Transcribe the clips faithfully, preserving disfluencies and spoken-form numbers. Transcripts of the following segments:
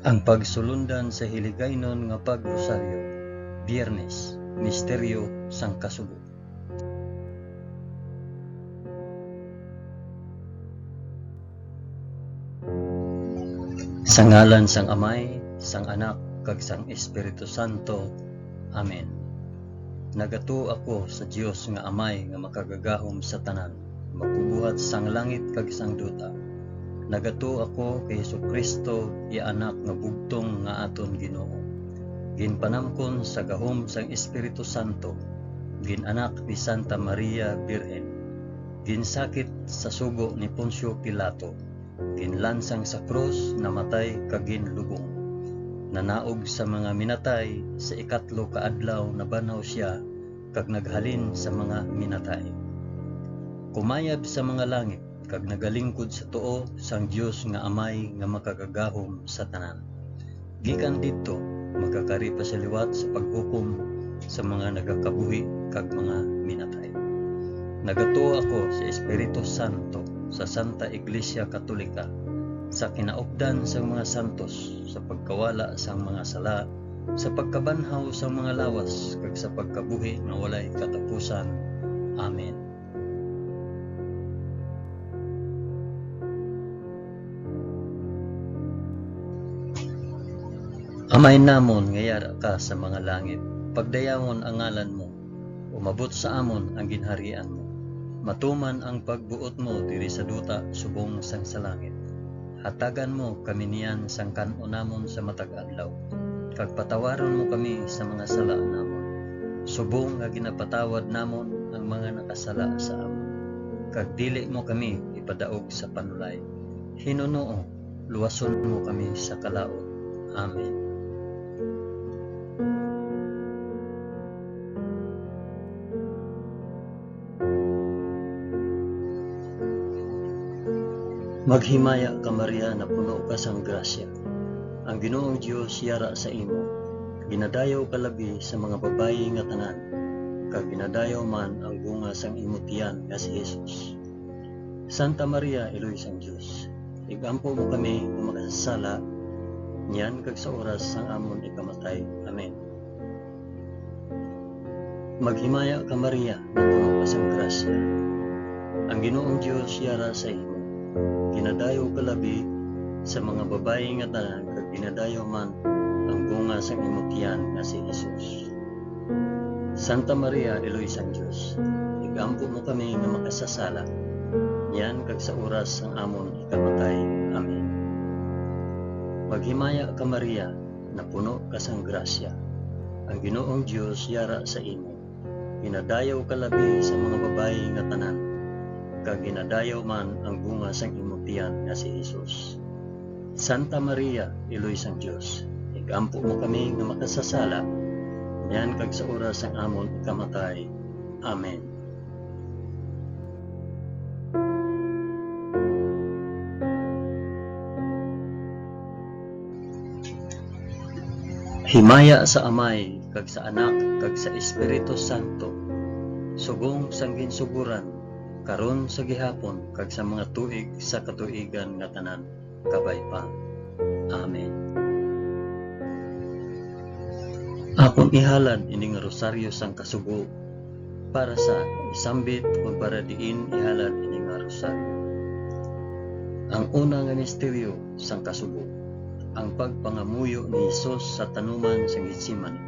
Ang pagsulundan sa Hiligaynon nga Pag-Rosaryo, Biyernes, Misteryo sang Kasubo. Sa ngalan sang Amay, sang Anak, kag sang Espiritu Santo. Amen. Nagatuo ako sa Dios nga Amay nga makagagahom sa tanan, magbubuhat sang langit kag sang duta. Nagatuo ako kay Jesu-Cristo, iya Anak nga bugtong nga aton Ginoo. Ginpanamkon sa gahom sang Espiritu Santo, gin-anak ni Santa Maria Birhen, ginsakit sa sugo ni Poncio Pilato, ginlansang sa krus, namatay, kag ginlubong. Nanaog sa mga minatay, sa ikatlo ka adlaw nabanhaw sia, kag naghalin sa mga minatay. Kumayab sa mga langit, kag nagalingkod sa tuo sang Dios nga Amay nga Makagagahom sa Tanan. Gikan didto, magakari pa sia liwat sa paghukom sa mga nagakabuhi kag mga minatay. Nagatuo ako sa Espiritu Santo, sa Santa Iglesia Katolika, sa kinaupdan sang mga santos, sa pagkawala sang mga sala, sa pagkabanhaw sang mga lawas, kag sa pagkabuhi nga walay katapusan. Amen. Amay namon nga yara ka sa mga langit, pagdayawon ang ngalan mo, umabot sa amon ang ginharian mo, matuman ang pagbuot mo diri sa duta subong sang sa langit. Hatagan mo kami niyan sang kan-on namon sa matag adlaw, kag patawaron mo kami sa mga sala namon, subong nga ginapatawad namon ang mga nakasala sa amon. Kag dili mo kami ipadaog sa panulay. Hinunoo, luwason mo kami sa kalaut. Amen. Maghimaya ka, Maria, napuno ka sang grasya. Ang Ginoong Dios yara sa imo. Ginadayaw ka labi sa mga babayi nga tanan, kag ginadayaw man ang bunga sang imo tiyan nga si Jesus. Santa Maria, Iloy sang Dios, ig-ampo mo kami nga makasasala, niyan kag sa oras sang amon ikamatay. Amen. Maghimaya ka, Maria, napuno ka sang grasya. Ang Ginoong Dios yara sa imo. Ginadayaw ka labi sa mga babayi nga tanan, kag ginadayaw man ang bunga sang imo tiyan nga si Jesus. Santa Maria, Iloy sang Dios, ig-ampo mo kami nga makasasala, niyan kag sa oras sang amon ikamatay. Amen. Maghimaya ka, Maria, napuno ka sang grasya. Ang Ginoong Dios yara sa imo. Ginadayaw ka labi sa mga babayi nga tanan, kag ginadayaw man ang bunga sang imo tiyan nga si Jesus. Santa Maria, Iloy sang Dios, ig-ampo mo kami nga makasasala, niyan kag sa oras sang amon ikamatay. Amen. Himaya sa Amay, kag sa Anak, kag sa Espiritu Santo, subong sang ginsugoran, karon, sa gihapon, kag sa mga tuig sa katuigan nga tanan. Kabay pa. Amen. Akon ihalad ini nga rosaryo sang kasubo para sa isambit ug para diin ihalad ini nga rosaryo. Ang una nga misteryo sang kasubo, ang pagpangamuyo ni Jesus sa tanuman sang Getsemani.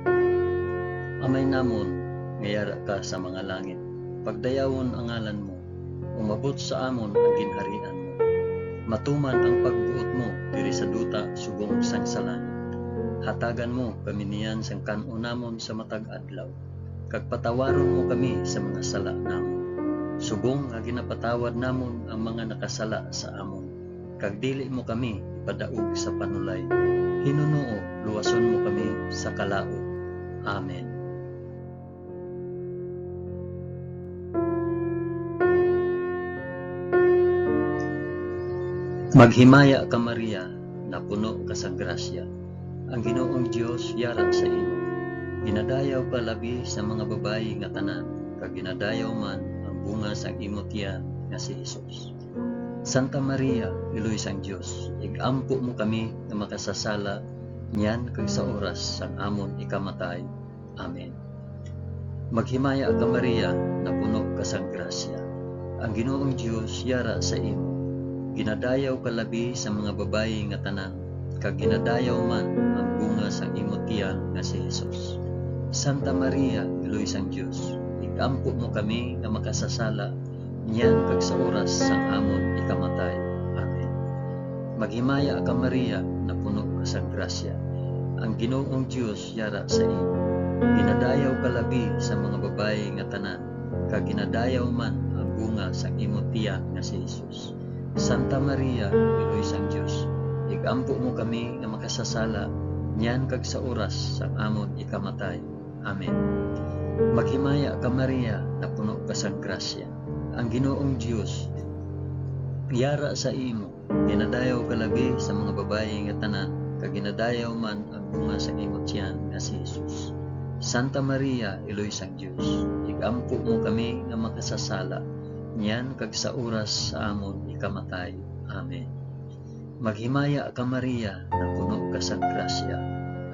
Amay namon nga yara ka sa mga langit, pagdayawon ang ngalan mo. Umabot sa amon ang ginharian mo. Matuman ang pagbuot mo diri sa duta subong sang sa langit. Hatagan mo kami niyan sang kan-on namon sa matag adlaw, kag patawaron mo kami sa mga sala namon, subong nga ginapatawad namon ang mga nakasala sa amon, kag dili mo kami ipadaog sa panulay. Hinunoo, luwason mo kami sa kalaut. Amen. Maghimaya ka, Maria, napuno ka sang grasya. Ang Ginoong Dios yara sa imo. Ginadayaw ka labi sa mga babayi nga tanan, kag ginadayaw man ang bunga sang imo tiyan nga si Jesus. Santa Maria, Iloy sang Dios, ig-ampo mo kami nga makasasala niyan kag sa oras sang amon ikamatay. Amen. Maghimaya ka, Maria, napuno ka sang grasya. Ang Ginoong Dios yara sa imo. Ginadayaw ka labi sa mga babayi nga tanan, kag ginadayaw man ang bunga sang imo tiyan nga si Jesus. Santa Maria, Iloy sang Dios, ig-ampo mo kami nga makasasala niyan kag sa oras sang amon ikamatay. Amen. Maghimaya ka, Maria, napuno ka sang grasya. Ang Ginoong Dios yara sa imo. Ginadayaw ka labi sa mga babayi nga tanan, kag ginadayaw man ang bunga sang imo tiyan nga si Jesus. Santa Maria, Iloy sang Dios, ig-ampo mo kami nga makasasala niyan kag sa oras sang amon ikamatay. Amen. Maghimaya ka, Maria, napuno ka sang grasya. Ang Ginoong Dios yara sa imo. Ginadayaw ka labi sa mga babayi nga tanan, kag ginadayaw man ang bunga sa imo tiyan nga si Jesus. Santa Maria, Iloy sang Dios, ig-ampo mo kami nga makasasala niyan kag sa oras sa amon ikamatay. Amen. Maghimaya ka, Maria, napuno ka sang grasya.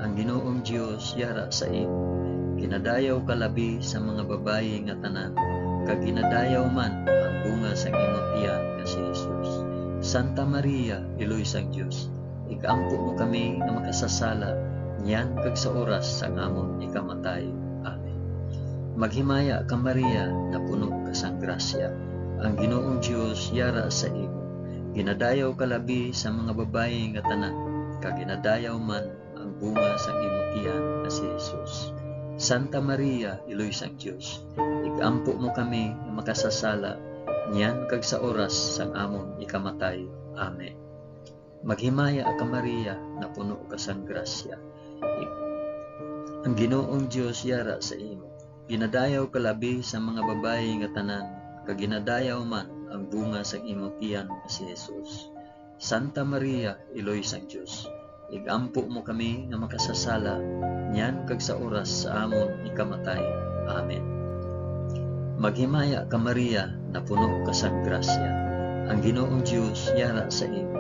Ang Ginoong Dios yara sa imo. Ginadayaw ka labi sa mga babayi nga tanan, kag ginadayaw man ang bunga sang imo tiyan nga si Jesus. Santa Maria, Iloy sang Dios, ig-ampo mo kami nga makasasala niyan kag sa oras sang amon ikamatay. Amen. Maghimaya ka, Maria, napuno ka sang grasya. Ang Ginoong Dios yara sa imo. Ginadayaw ka labi sa mga babayi nga tanan, kag ginadayaw man ang bunga sang imo tiyan nga si Jesus. Santa Maria, Iloy sang Dios, ig-ampo mo kami nga makasasala niyan kag sa oras sang amon ikamatay. Amen. Maghimaya ka, Maria, napuno ka sang grasya. Ang Ginoong Dios yara sa imo. Ginadayaw ka labi sa mga babayi nga tanan, kag ginadayaw man ang bunga sang imo tiyan nga si Jesus. Santa Maria, Iloy sang Dios, ig-ampo mo kami nga makasasala niyan kag sa oras sa amon ikamatay. Amen. Maghimaya ka, Maria, napuno ka sang grasya. Ang Ginoong Dios yara sa imo.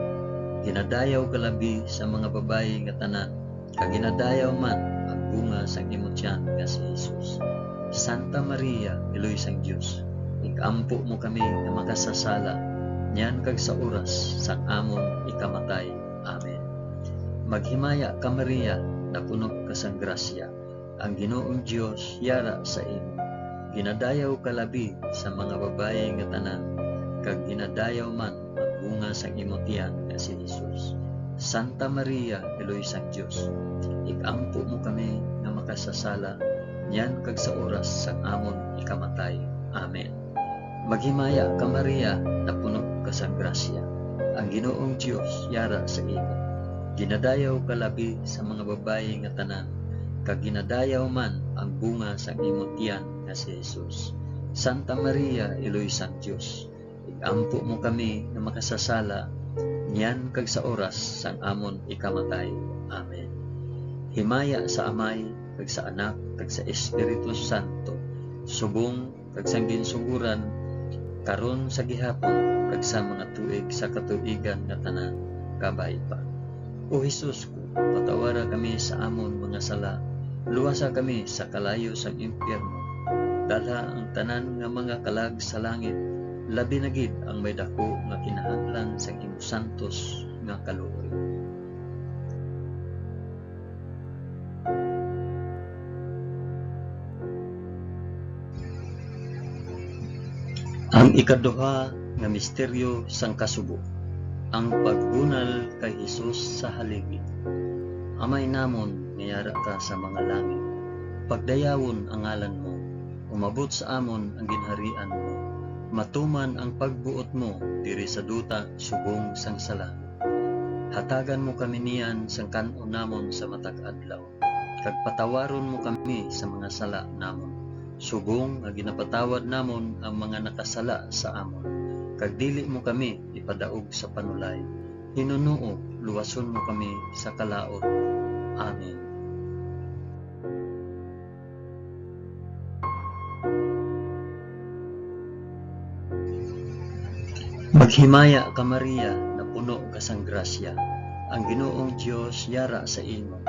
Ginadayaw ka labi sa mga babayi nga tanan, kag ginadayaw man ang bunga sang imo tiyan nga si Jesus. Santa Maria, Iloy sang Dios, ig-ampo mo kami nga makasasala niyan kag sa oras sang amon ikamatay. Amen. Maghimaya ka, Maria, napuno ka sang grasya. Ang Ginoong Dios yara sa imo. Ginadayaw ka labi sa mga babayi nga tanan, kag ginadayaw man ang bunga sang imo tiyan nga si Jesus. Santa Maria, Iloy sang Dios, ig-ampo mo kami nga makasasala niyan kag sa oras sang amon ikamatay. Amen. Maghimaya ka, Maria, napuno ka sang grasya. Ang Ginoong Dios yara sa imo. Ginadayaw ka labi sa mga babayi nga tanan, kag ginadayaw man ang bunga sang imo tiyan nga si Jesus. Santa Maria, Iloy sang Dios, ig-ampo mo kami nga makasasala niyan kag sa oras sang amon ikamatay. Amen. Himaya sa Amay, kag sa Anak, kag sa Espiritu Santo, subong kag sang ginsugoran, karon, sa gihapon, kag sa mga tuig sa katuigan nga tanan. Kabay pa. O Jesus ko, patawara kami sa amon mga sala, luwasa kami sa kalayo sang impyerno, dalha ang tanan nga mga kalag sa langit, labi na gid ang may daku nga kinahanglan sang imo santos nga kaluoy. Ang ikaduha nga misteryo sang kasubo, ang pagbunal kay Jesus sa haligi. Amay namon nga yara ka sa mga langit, pagdayawon ang ngalan mo, umabot sa amon ang ginharian mo, matuman ang pagbuot mo diri sa duta subong sang sa langit. Hatagan mo kami niyan sang kan-on namon sa matag adlaw, kag patawaron mo kami sa mga sala namon, subong nga ginapatawad namon ang mga nakasala sa amon, kag dili mo kami ipadaog sa panulay. Hinunoo, luwason mo kami sa kalaut. Amen. Maghimaya ka, Maria, napuno ka sang grasya. Ang Ginoong Dios yara sa imo.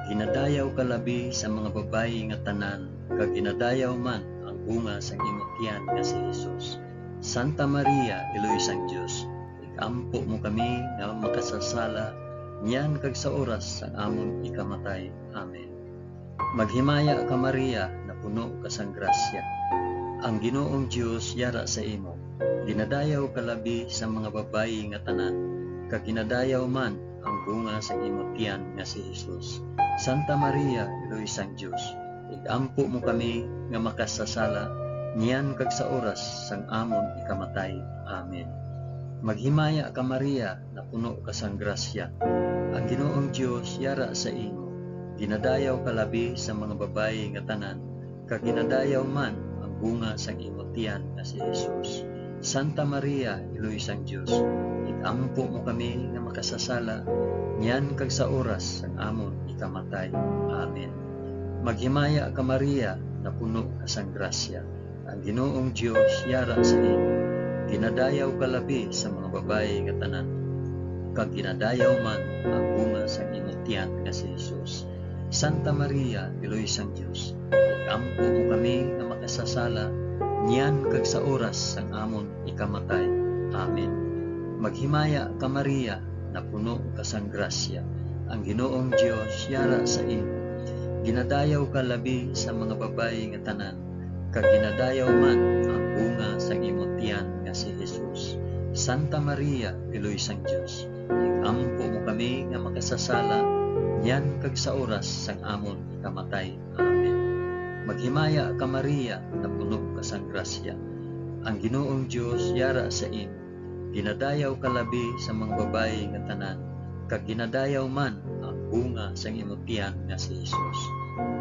Ginadayaw ka labi sa mga babayi nga tanan, kag ginadayaw man ang bunga sang imo tiyan nga si Jesus. Santa Maria, Iloy sang Dios, ig-ampo mo kami nga makasasala, niyan kag sa oras sang amon ikamatay. Amen. Maghimaya ka, Maria, napuno ka sang grasya. Ang Ginoong Dios yara sa imo. Ginadayaw ka labi sa mga babayi nga tanan, kag ginadayaw man ang bunga sang imo tiyan nga si Jesus. Santa Maria, Iloy sang Dios, ig-ampo mo kami nga makasasala, niyan kag sa oras sang amon ikamatay. Amen. Maghimaya ka, Maria, napuno ka sang grasya. Ang Ginoong Dios yara sa imo. Ginadayaw ka labi sa mga babayi nga tanan, kag ginadayaw man ang bunga sang imo tiyan nga si Jesus. Santa Maria, Iloy sang Dios, ig-ampo mo kami nga makasasala, niyan kag sa oras sang amon ikamatay. Amen. Maghimaya ka, Maria, napuno ka sang grasya. Ang Ginoong Dios yara sa imo. Ginadayaw ka labi sa mga babayi nga tanan, kag ginadayaw man ang bunga sang imo tiyan nga si Jesus. Santa Maria, Iloy sang Dios, ig-ampo mo kami nga makasasala, niyan kag sa oras sang amon ikamatay. Amen. Maghimaya ka, Maria, napuno ka sang grasya. Ang Ginoong Dios yara sa imo. Ginadayaw ka labi sa mga babayi nga tanan, kag ginadayaw man ang bunga sang imo tiyan nga si Jesus. Santa Maria, Iloy sang Dios, ig-ampo mo kami nga makasasala, niyan kag sa oras sang amon ikamatay. Amen. Maghimaya ka, Maria, napuno ka sang grasya. Ang Ginoong Dios yara sa imo. Ginadayaw ka labi sa mga babayi nga tanan, kag ginadayaw man ang bunga sang imo tiyan nga si Jesus.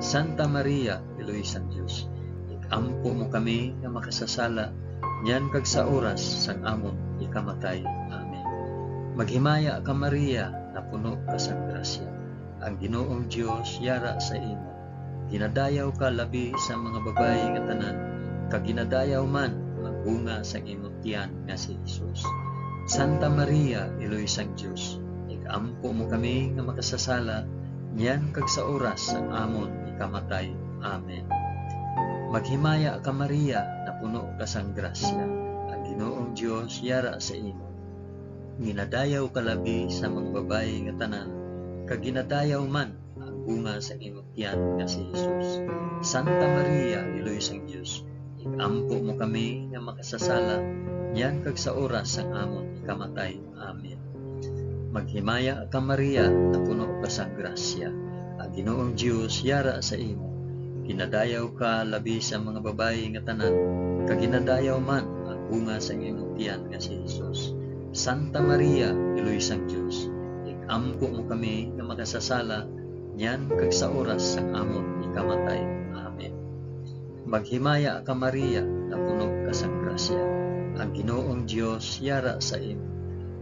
Santa Maria, Iloy sang Dios, ig-ampo mo kami nga makasasala, niyan kag sa oras sang amon ikamatay. Amen. Maghimaya ka, Maria, napuno ka sang grasya. Ang Ginoong Dios yara sa imo. Ginadayaw ka labi sa mga babayi nga tanan, kag ginadayaw man ang bunga sang imo tiyan nga si Jesus. Santa Maria, Iloy sang Dios, ig-ampo mo kami nga makasasala, niyan kag sa oras sang amon ikamatay. Amen. Maghimaya ka, Maria, napuno ka sang grasya. Ang Ginoong Dios yara sa imo. Ginadayaw ka labi sa mga babayi nga tanan, kag ginadayaw man ang bunga sa imo tiyan nga si Jesus. Santa Maria, Iloy sang Dios, ig-ampo mo kami nga makasasala, niyan kag sa oras sang amon ikamatay. Amen. Maghimaya ka, Maria, napuno ka sang grasya. Ang Ginoong Dios yara sa imo. Ginadayaw ka labi sa mga babayi nga tanan, kag ginadayaw man ang bunga sang imo tiyan nga si Jesus. Santa Maria, Iloy sang Dios, ig-ampo mo kami nga makasasala, niyan kag sa oras sang amon ikamatay. Amen. Maghimaya ka, Maria, napuno ka sang grasya. Ang Ginoong Dios yara sa imo.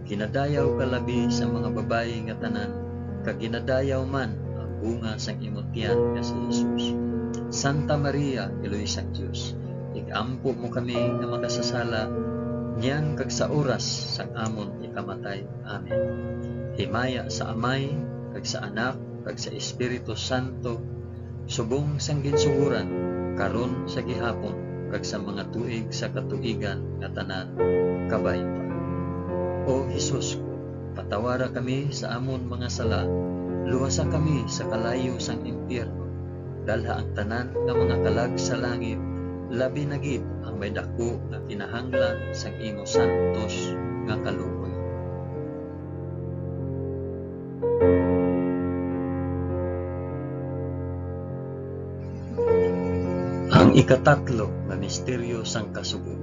Ginadayaw ka labi sa mga babayi nga tanan, kag ginadayaw man ang bunga sang imo tiyan nga si Jesus. Santa Maria, Iloy sang Dios, ig-ampo mo kami nga makasasala, niyan kag sa oras sang amon ikamatay. Amen. Himaya sa Amay, kag sa Anak, kag sa Espiritu Santo, subong sang ginsugoran, karon, sa gihapon, kag sa mga tuig sa katuigan nga tanan. Kabay pa. O Jesus ko, patawara kami sa amon mga sala, luwasa kami sa kalayo sang impyerno, dalha ang tanan nga mga kalag sa langit, labi na gid ang may daku nga kinahanglan sang imo santos nga kaluoy. Ang ikatatlo nga misteryo sang kasubo,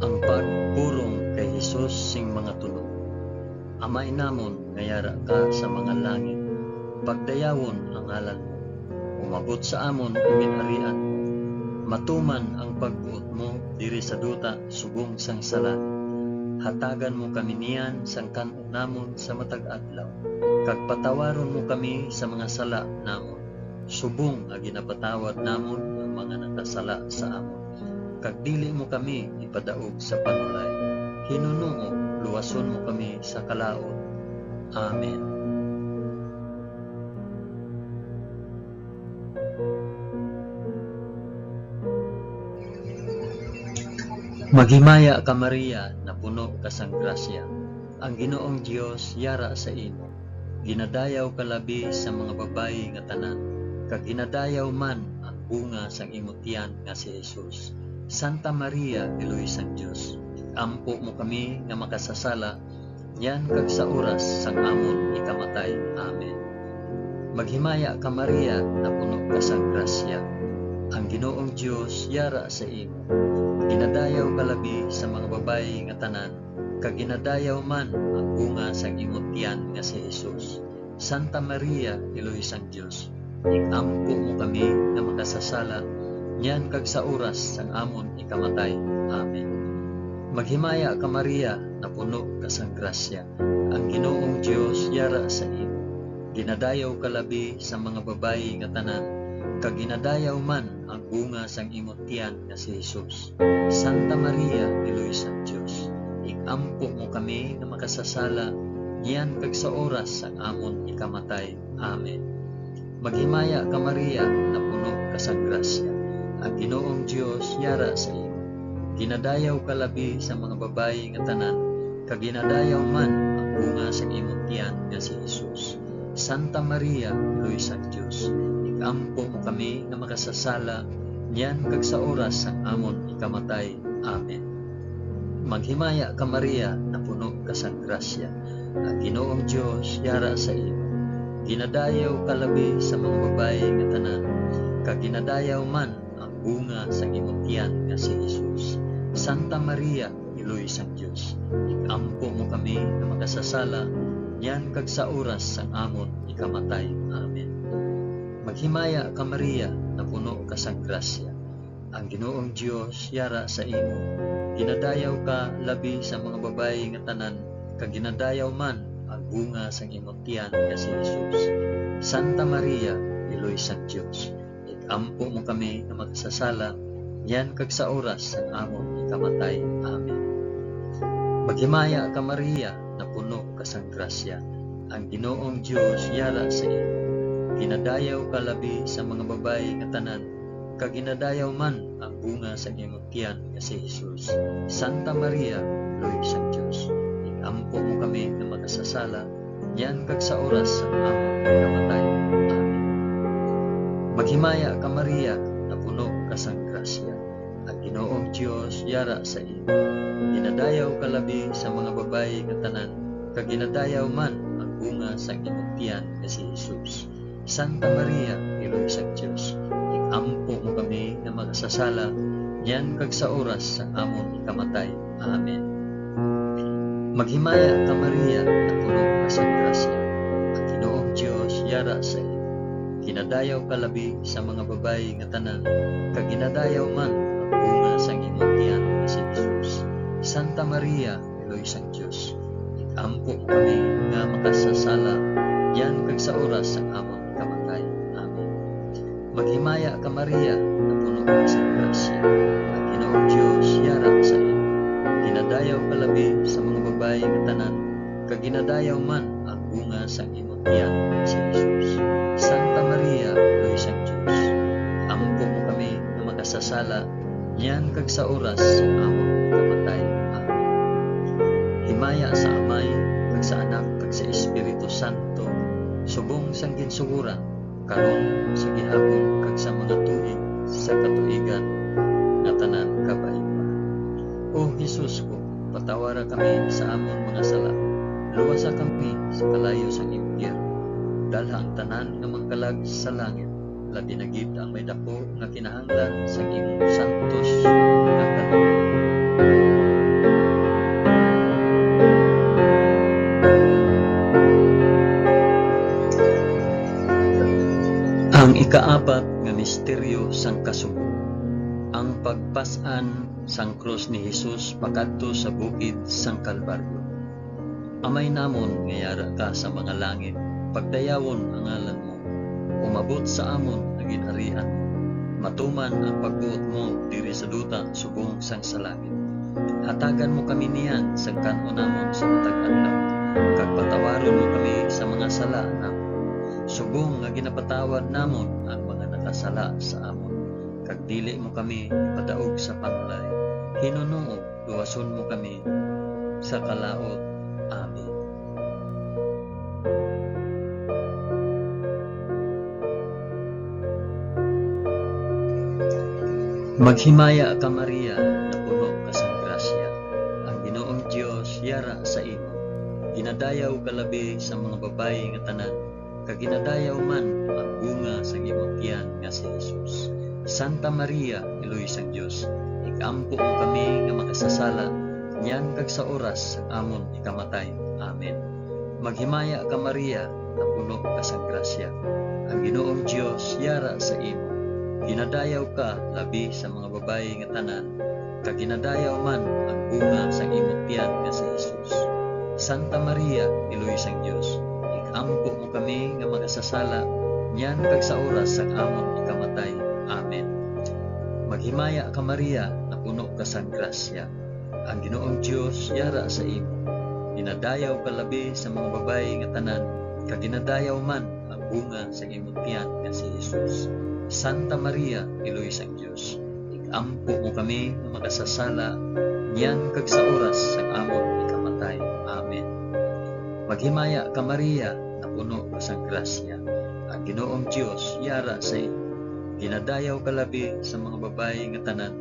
ang pagpurong kay Jesus sing mga tuno. Amay namon nga yara ka sa mga langit, pagdayawon ang ngalan mo. Umabot sa amon ang ginharian mo. Matuman ang pagbuot mo diri sa duta subong sang sala. Hatagan mo kami niyan sang kan-on namon sa matag adlaw, kag patawaron mo kami sa mga sala namon, subong nga ginapatawad namon ang mga nakasala sa amon. Kag dili mo kami ipadaog sa panulay, Hinunoo, luwason mo kami sa kalaut. Amen. Maghimaya ka, Maria, napuno ka sang grasya. Ang Ginoong Dios yara sa imo. Ginadayaw ka labi sa mga babayi nga tanan, kag ginadayaw man ang bunga sang imo tiyan nga si Jesus. Santa Maria, Iloy sang Dios, ampo mo kami nga makasasala, niyan kag sa oras sang amon ikamatay. Amen. Maghimaya ka, Maria, napuno ka sang grasya. Ang Ginoong Dios yara sa imo. Ginadayaw ka labi sa mga babayi nga tanan, kag ginadayaw man ang bunga sang imo tiyan nga si Jesus. Santa Maria, Iloy sang Dios, ig-ampo mo kami nga makasasala, niyan kag sa oras sang amon ikamatay. Amen. Maghimaya ka, Maria, napuno ka sang grasya. Ang Ginoong Dios yara sa imo. Ginadayaw ka labi sa mga babayi nga tanan, kag ginadayaw man ang bunga sang imo tiyan nga si Jesus. Santa Maria, Iloy sang Dios, ig-ampo mo kami nga makasasala, niyan kag sa oras sang amon ikamatay. Amen. Maghimaya ka, Maria, napuno ka sang grasya. Ang Ginoong Dios yara sa imo. Ginadayaw ka labi sa mga babayi nga tanan, kag ginadayaw man ang bunga sang imo tiyan nga si Jesus. Santa Maria, Iloy sang Dios, ig-ampo mo kami nga makasasala, niyan kag sa oras sang amon ikamatay. Amen. Maghimaya ka, Maria, napuno ka sang grasya. Ang Ginoong Dios yara sa imo. Ginadayaw ka labi sa mga babayi nga tanan, kag ginadayaw man ang bunga sang imo tiyan nga si Jesus. Santa Maria, Iloy sang Dios, ig-ampo mo kami nga makasasala, niyan kag sa oras sang amon ikamatay. Amen. Maghimaya ka, Maria, napuno ka sang grasya. Ang Ginoong Dios yara sa imo. Ginadayaw ka labi sa mga babayi nga tanan, kag ginadayaw man ang bunga sang imo tiyan nga si Jesus. Santa Maria, Iloy sang Dios, ig-ampo mo kami nga makasasala, niyan kag sa oras sang amon ikamatay. Amen. Maghimaya ka, Maria, napuno ka sang grasya. Ang Ginoong Dios yara sa imo. Ginadayaw ka labi sa mga babayi nga tanan, kag ginadayaw man ang bunga sang imo tiyan nga si Jesus. Santa Maria, Iloy sang Dios, ig-ampo mo kami nga makasasala, niyan kag sa oras sang amon pagkamatay. Amen. Maghimaya ka, Maria, napuno ka sang grasya. Ang Ginoong Dios yara sa imo. Ginadayaw ka labi sa mga babayi nga tanan, kag ginadayaw man ang bunga sang imong tiyan nga si Jesus. Santa Maria, Iloy sang Dios, ig-ampo mo kami nga makasasala, niyan kag sa oras sang amon ikamatay. Amen. Maghimaya ka, Maria, napuno ka sang grasya. Ang Ginoong Dios yara sa imo. Ginadayaw ka labi sa mga babayi nga tanan, kag ginadayaw man ang bunga sang imong tiyan nga si Jesus. Santa Maria, Iloy sang Dios, ig-ampo mo kami nga makasasala, niyan kag sa oras sang amon kamatay. Amen. Maghimaya ka, Maria, napuno ka sang grasya. Ang Ginoong Dios yara sa imo. Ginadayaw ka labi sa mga babayi nga tanan, kag ginadayaw man ang bunga sang imong tiyan, si Jesus. Santa Maria, Iloy sang Dios, ampo mo kami nga makasasala, niyan kag sa oras sang amon kamatay. Amen. Himaya sa Amay, kag sa Anak, kag sa Espiritu Santo, subong sang ginsugoran, karon, sa gihapon, kag sa mga tuig sa katuigan nga tanan. Kabayuan. O Jesus ko, patawara kami sa amon mga sala, luwasa kami sa kalayo sang impyerno, dalha ang tanan nga mga kalag sa langit, labi na gid ang may daku nga kinahanglan sang imong santos nga kaluoy. Ang ikaapat nga misteryo sang kasubo, ang pagpas-an sang krus ni Jesus pakadto sa bukid sang Kalbaryo. Amay namon nga yara ka sa mga langit, pagdayawon ang ngalan mo. Umabot sa amon ang ginharian mo. Matuman ang pagbuot mo diri sa duta subong sang sa langit. Hatagan mo kami niyan sang kan-on namon sa matag adlaw, kag patawaron mo kami sa mga sala namon, subong nga ginapatawad namon ang mga nakasala sa amon, kag dili mo kami ipadaog sa panulay. Hinunoo, luwason mo kami sa kalaut. Amen. Maghimaya ka, Maria, napuno ka sang grasya, ang Ginoong Dios yara sa imo. Ginadayaw ka labi sa mga babayi nga tanan, kag ginadayaw man ang bunga sang imong tiyan nga si Jesus. Santa Maria, Iloy sang Dios, ig-ampo mo kami nga makasasala, niyan kag sa oras sang amon ikamatay. Amen. Maghimaya ka, Maria, napuno ka sang grasya. Ang Ginoong Dios yara sa imo. Ginadayaw ka labi sa mga babayi nga tanan, kag ginadayaw man ang bunga sang imo tiyan nga si Jesus. Santa Maria, Iloy sang Dios, ig-ampo mo kami nga makasasala, niyan kag sa oras sang amon ikamatay. Amen. Maghimaya ka, Maria, napuno ka sang grasya. Ang Ginoong Dios yara sa imo. Ginadayaw ka labi sa mga babayi nga tanan, kag ginadayaw man ang bunga sang imo tiyan nga si Jesus. Santa Maria, Iloy sang Dios, ig-ampo mo kami nga makasasala, niyan kag sa oras sang amon ikamatay. Amen. Maghimaya ka, Maria, napuno ka sang grasya. Ang Ginoong Dios yara sa imo. Ginadayaw ka labi sa mga babayi nga tanan,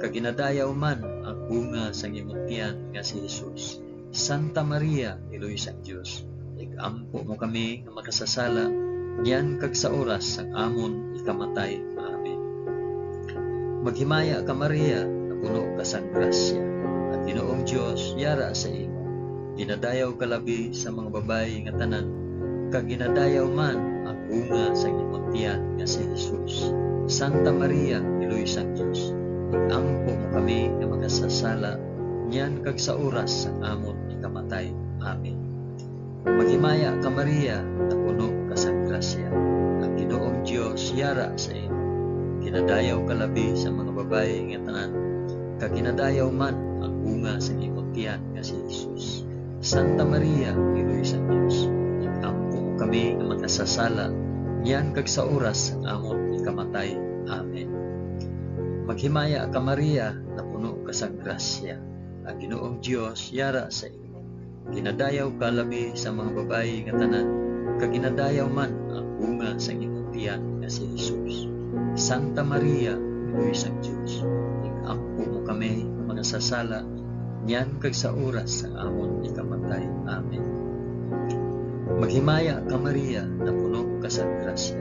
kag ginadayaw man ang bunga sang imong tiyan nga si Jesus. Santa Maria, Iloy sang Dios, ig-ampo mo kami nga makasasala, niyan kag sa oras sang amon ikamatay. Amen. Maghimaya ka, Maria, napuno ka sang grasya. Ang Ginoong Dios yara sa imo. Ginadayaw ka labi sa mga babayi nga tanan, kag ginadayaw man ang bunga sang imong tiyan nga si Jesus. Santa Maria, Iloy sang Dios, ig-ampo mo kami nga makasasala, niyan kag sa oras sang amon ikamatay. Amen. Maghimaya ka, Maria, napuno ka sang grasya. Ang Ginoong Dios yara sa imo. Ginadayaw ka labi sa mga babayi nga tanan, kag ginadayaw man ang bunga sang imong tiyan nga si Jesus. Santa Maria, Iloy sang Dios, ig-ampo mo kami nga makasasala, niyan kag sa oras sang amon ikamatay. Amen. Maghimaya ka, Maria, napuno ka sang grasya. Ang Ginoong Dios yara sa imo. Ginadayaw ka labi sa mga babayi nga tanan, kag ginadayaw man ang bunga sang imong tiyan nga si Jesus. Santa Maria, Iloy sang Dios, ig-ampo mo kami nga makasasala, niyan kag sa oras sang amon ikamatay. Amen. Maghimaya ka, Maria, napuno ka sa grasya.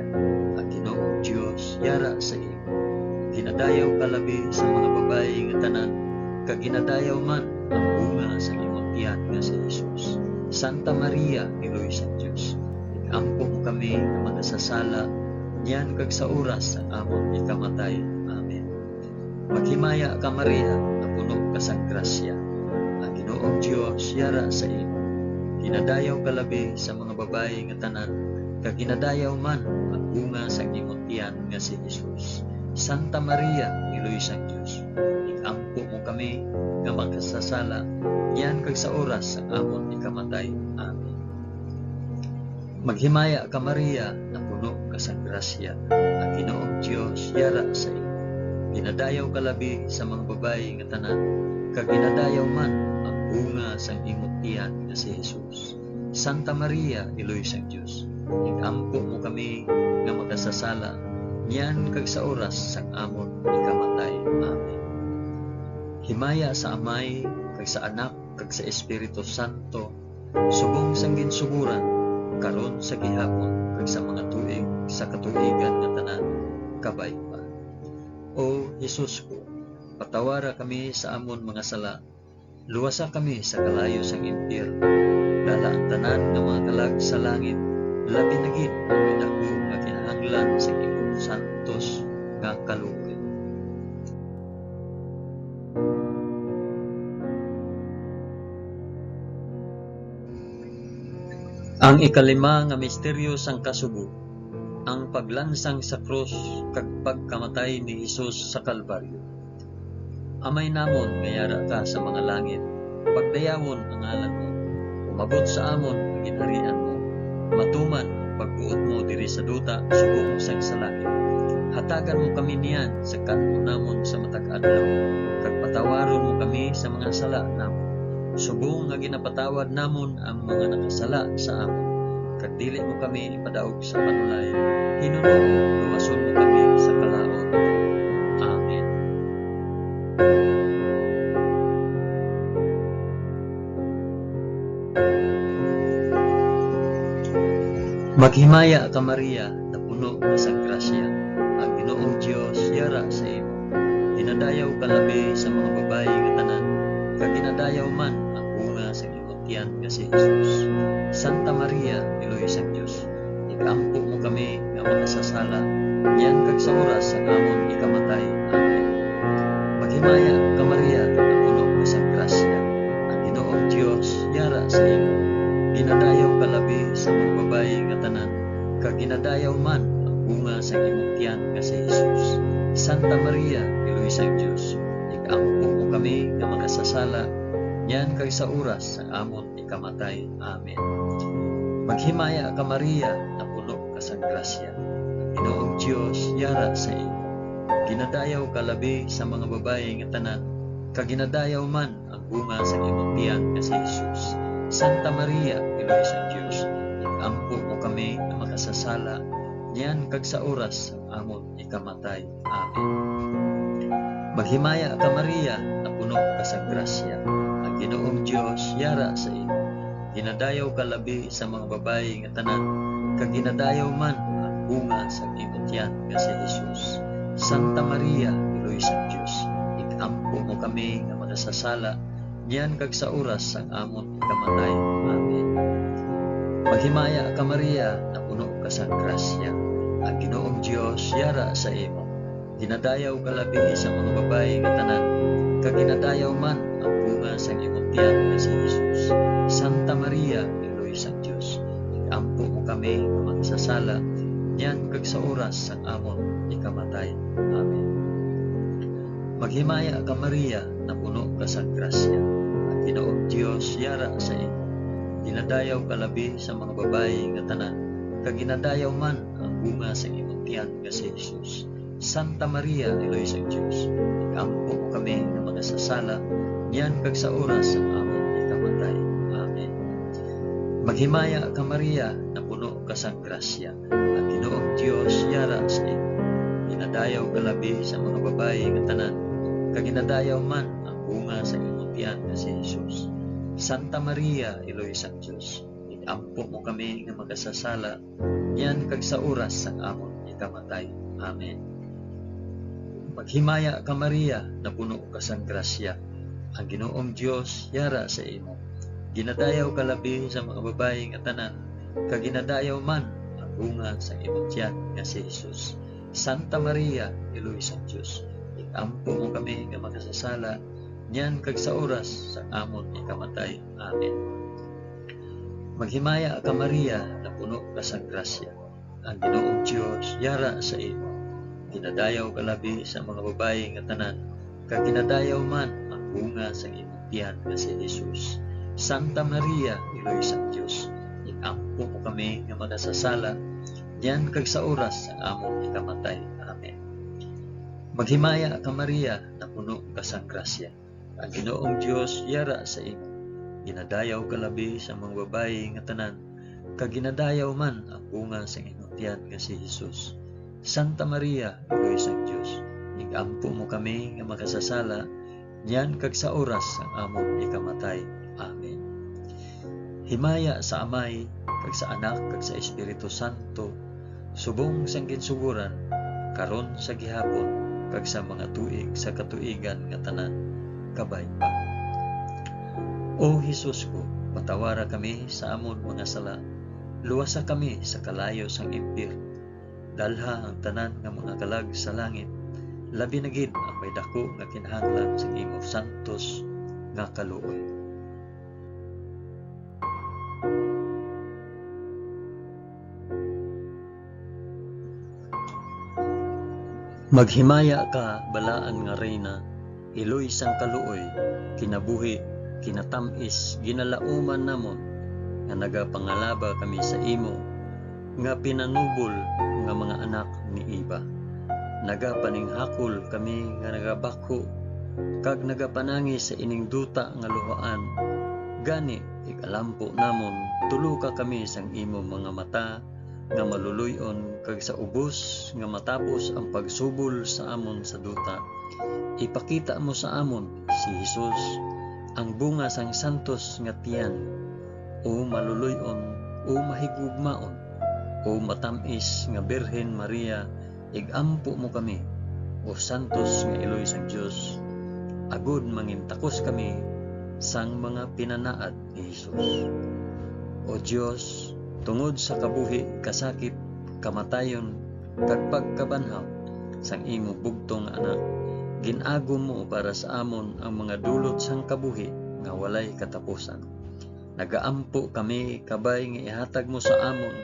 Ang Ginoong Dios yara sa imo. Ginadayaw ka labi sa mga babayi nga tanan, kag ginadayaw man ang bunga sa imong tiyan nga si Jesus. Santa Maria, Iloy sang Dios, ig-ampo mo kami nga makasasala, niyan kag sa oras sang amon ikamatay. Amen. Maghimaya ka, Maria, nga puno ka sang grasya. Ang Ginoong Dios yara sa imo. Ginadayaw ka labi sa mga babayi nga tanan, kag ginadayaw man ang bunga sang imong tiyan nga si Jesus. Santa Maria, Iloy sang Dios, ig-ampo mo kami nga makasasala, niyan kag sa oras sang amon ikamatay. Amen. Maghimaya ka, Maria, nga puno ka sang grasya, ang Ginoong Dios yara sa imo. Ginadayaw ka labi sa mga babayi nga tanan, kag ginadayaw man ang bunga sang imong tiyan nga si Jesus. Santa Maria, Iloy sang Dios, ig-ampo mo kami nga makasasala, niyan kag sa oras sang amon ikamatay. Amen. Himaya sa Amay, kag sa Anak, kag sa Espiritu Santo, subong sang ginsugoran, karon, sa gihapon, kag sa mga tuig sa katuigan nga tanan. Kabay pa. O Jesus ko, patawara kami sa amon mga sala, luwasa kami sa kalayo sang impyerno, dala ang tanan nga mga kalag sa langit, labi na gid ang may daku nga kinahanglan sa imong santos nga kaluoy. Ang ikalima nga misteryo sang kasubo, ang paglansang sa krus kag pagkamatay ni Jesus sa Kalbaryo. Amay namon nga yara ka sa mga langit, pagdayawon ang ngalan mo. Umabot sa amon ang ginharian mo. Matuman ang pagbuot mo diri sa duta subong sang sa langit. Hatagan mo kami niyan sa kan-o namon sa matag adlaw, kag patawaron mo kami sa mga sala namon, subong nga ginapatawad namon ang mga nakasala sa amon. Kag dili mo kami ipadaog sa panulay, hinunoo luwason mo kami sa kalaut. Amen. Maghimaya ka, Maria, napuno ka sang grasya, ang Ginoong Dios yara sa imo. Ginadayaw ka labi sa mga babayi nga tanan, kag ginadayaw man ang bunga sang imong tiyan nga si Jesus. Santa Maria, Iloy sang Dios, ig-ampo mo kami nga makasasala, niyan kag sa oras sang amon ikamatay. Amen. Maghimaya ka, Maria, napuno ka sang grasya, ang Ginoong Dios yara sa imo. Ginadayaw ka labi sa mga babayi nga tanan, kag ginadayaw man ang bunga sang imong tiyan nga si Jesus. Santa Maria, Iloy sang Dios, ig-ampo mo kami nga makasasala, niyan kag sa oras sang amon ikamatay. Amen. Maghimaya ka, Maria, napuno ka sang grasya, ang Ginoong Dios yara sa imo. Ginadayaw ka labi sa mga babayi nga tanan, kag ginadayaw man ang bunga sang imong tiyan nga si Jesus. Santa Maria, Iloy sang Dios, ig-ampo mo kami nga makasasala, niyan kag sa oras sang amon ikamatay. Amen. Maghimaya ka, Maria, napuno ka sang grasya, ang Ginoong Dios yara sa imo. Ginadayaw ka labi sa mga babayi nga tanan, kag ginadayaw man ang bunga sang imong tiyan nga si Jesus. Santa Maria, Iloy sang Dios, ig-ampo mo kami nga makasasala, niyan kag sa oras sang amon ikamatay. Amen. Maghimaya ka, Maria, napuno ka sang grasya, ang Ginoong Dios yara sa imo. Ginadayaw ka labi sa mga babayi nga tanan, kag ginadayaw man ang bunga sang imong tiyan nga si Jesus. Santa Maria, Iloy sang Dios, ig-ampo mo kami nga makasasala, niyan kag sa oras sang amon ikamatay. Amen. Maghimaya ka, Maria, napuno ka sang grasya, ang Ginoong Dios yara sa imo. Ginadayaw ka labi sa mga babayi nga tanan, kag ginadayaw man ang bunga sang imong tiyan nga si Jesus. Santa Maria, Iloy sang Dios, ig-ampo mo kami nga makasasala, niyan kag sa oras sang amon ikamatay. Amen. Maghimaya ka, Maria, napuno ka sang grasya, ang Ginoong Dios yara sa imo. Ginadayaw ka labi sa mga babayi nga tanan, kag ginadayaw man ang bunga sa imong tiyan nga si Jesus. Santa Maria, Iloy sang Dios, ig-ampo mo kami nga makasasala, niyan kag sa oras sang amon ikamatay. Amen. Maghimaya ka, Maria, napuno ka sang grasya, ang Ginoong Dios yara sa imo. Ginadayaw ka labi sa mga babayi nga tanan, kag ginadayaw man ang bunga sang imong tiyan nga si Jesus. Santa Maria, Iloy sang Dios, ig-ampo mo kami nga makasasala, niyan kag sa oras sang amon ikamatay. Amen. Maghimaya ka, Maria, napuno ka sang grasya, ang Ginoong Dios yara sa imo. Ginadayaw ka labi sa mga babayi nga tanan, kag ginadayaw man ang bunga sang imong tiyan nga si Jesus. Santa Maria, Iloy sang Dios, ig-ampo mo kami nga makasasala, niyan kag sa oras sang amon ikamatay. Amen. Maghimaya ka, Maria, napuno ka sang grasya, ang Ginoong Dios yara sa imo. Ginadayaw ka labi sa mga babayi nga tanan, kag ginadayaw man ang bunga sang imong tiyan nga si Jesus. Santa Maria, Iloy sang Dios, ig-ampo mo kami nga makasasala, niyan kag sa oras sang amon ikamatay. Amen. Himaya sa Amay, kag sa Anak, kag sa Espiritu Santo, subong sang ginsugoran, karon, sa gihapon, kag sa mga tuig sa katuigan nga tanan. Kabay pa. O Jesus ko, patawara kami sa amon mga sala, luwasa kami sa kalayo sang impyerno, dalha ang tanan nga mga kalag sa langit, labi na gid ang may daku nga kinahanglan sa imo santos nga kaluoy. Maghimaya ka, balaan nga Reyna, Iloy sang kaluoy, kinabuhi, kinatam-is, ginalauman namon, nga nagapangalaba kami sa imo, nga pinanubol nga mga anak ni Eva. Nagapaninghakol kami nga nagabakho, kag nagapanangi sa ining duta nga luhaan. Gani, ikalampo namon, tuloka kami sang imo mga mata nga maluloy-on, kag sa ubos nga matapos ang pagsubol sa amon sa duta, ipakita mo sa amon si Jesus, ang bunga sang santos nga tiyan. O maluloy-on, o mahigugmaon, o matam-is nga Birhen Maria, igampo mo kami, o santos nga iloy sang Dios, agod mangintakos kami sang mga pinanaad ni Jesus. O Dios, tungod sa kabuhi, kasakit, kamatayon, kag pagkabanhaw sang imo bugtong nga Anak, gin-agom mo para sa amon ang mga dulot sang kabuhi nga walay katapusan. Nagaampo kami, kabay nga ihatag mo sa amon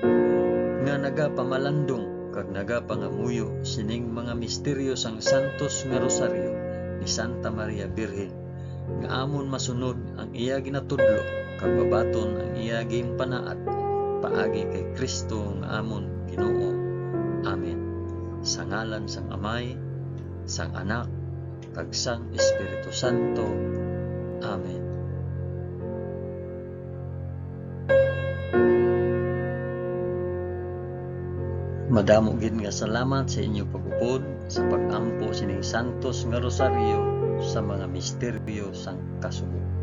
nga nagapamalandong kag nagapangamuyo sining mga misteryo sang santos nga rosaryo ni Santa Maria Birhen, nga amon masunod ang iya ginatudlo kag mabaton ang iya ginpanaad, paagi kay Cristo nga amon Ginoo. Amen. Sa ngalan sang Amay, sang Anak, kag sang Espiritu Santo. Amen. Madamo gid nga salamat sa inyo pag-upod sa pag-ampo sining santos nga rosaryo sa mga misteryo sang kasubo.